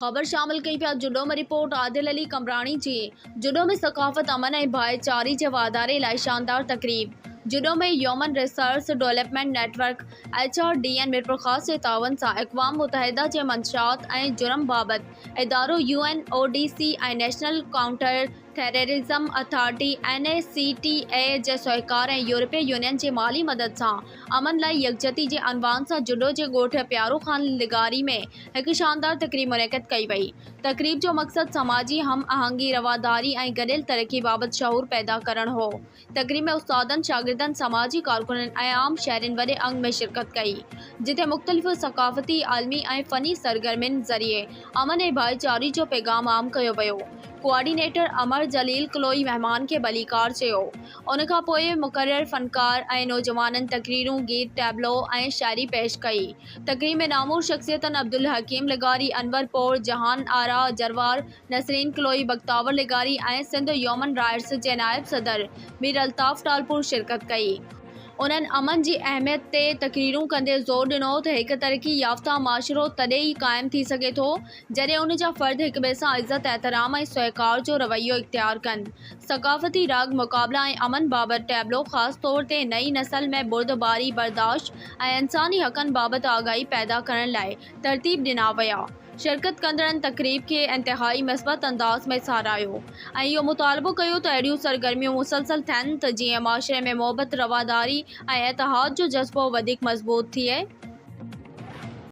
خبر شامل ڪئي پيا جڊو ۾ رپورٽ عادل علي قمبراڻي جي جڊو ۾ ثقافت امن ۽ ڀائيچاري جي واڌاري لاء شاندار تقريب Jhuddo ۾ human resource development network H R D N Mirpurkhas جي تعاون سان اقوام متحده جي منشيات ۽ جرم بابت ادارو U N O D C ۽ national counter terrorism authority, N A C T A, جي سهڪار ۽ يورپي يونين جي مالي مدد سان امن لاء يڪجهتي جي عنوان سان جڊو جي ڳوٺ پيارو خان لغاري ۾ هڪ شاندار تقريب منعقد ڪئي وئي. تقريب جو مقصد سماجي هم آهنگي، رواداري ۽ گڏيل ترقي بابت شعور پيدا ڪرڻ هو. تقريب ۾ استادن، شاگردن، سماجي ڪارڪنن ۽ عام شهرين وڏي انگ ۾ شرڪت ڪئي، جتي مختلف ثقافتي، علمي ۽ فني سرگرمين ذريعي امن ۽ ڀائيچاري جو پيغام عام ڪيو ويو. ڪوآرڊينيٽر امر جليل ڪلوئي مهمان کي ڀليڪار چيو. ان کان پوء مقرر فنڪار ۽ نوجوانن تقريرون، گيت، ٽيبلو ۽ شاعري پيش ڪئي. تقريب ۾ نامور شخصيتن عبدالحڪيم لغاري، انور پور، جهان آرا جروار، نسرين ڪلوئي، بختاور لغاري ۽ سنڌ يومن رائٽس جي نائب صدر مير الطاف ٽالپور شرڪت ڪئي. انهن امن جي اهميت تي تقريرون ڪندي زور ڏنو ته هڪ ترقي يافته معاشرو تڏهن ئي قائم ٿي سگهي ٿو جڏهن ان جا فرد هڪٻئي سان عزت، احترام ۽ سهڪار جو رويو اختيار ڪن. ثقافتي راڳ مقابلا ۽ امن بابت ٽيبلو خاص طور تي نئين نسل ۾ بردباري، برداشت ۽ انساني حقن بابت آگاهي پيدا ڪرڻ لاء ترتيب ڏنا ويا. شرڪت ڪندڙن تقريب کي انتهائي مثبت انداز ۾ ساراهيو ۽ اهو مطالبو ڪيو ته اهڙيون سرگرميون مسلسل ٿين ته جيئن معاشري ۾ محبت، رواداري ۽ اتحاد جو جذبو وڌيڪ مضبوط ٿئي.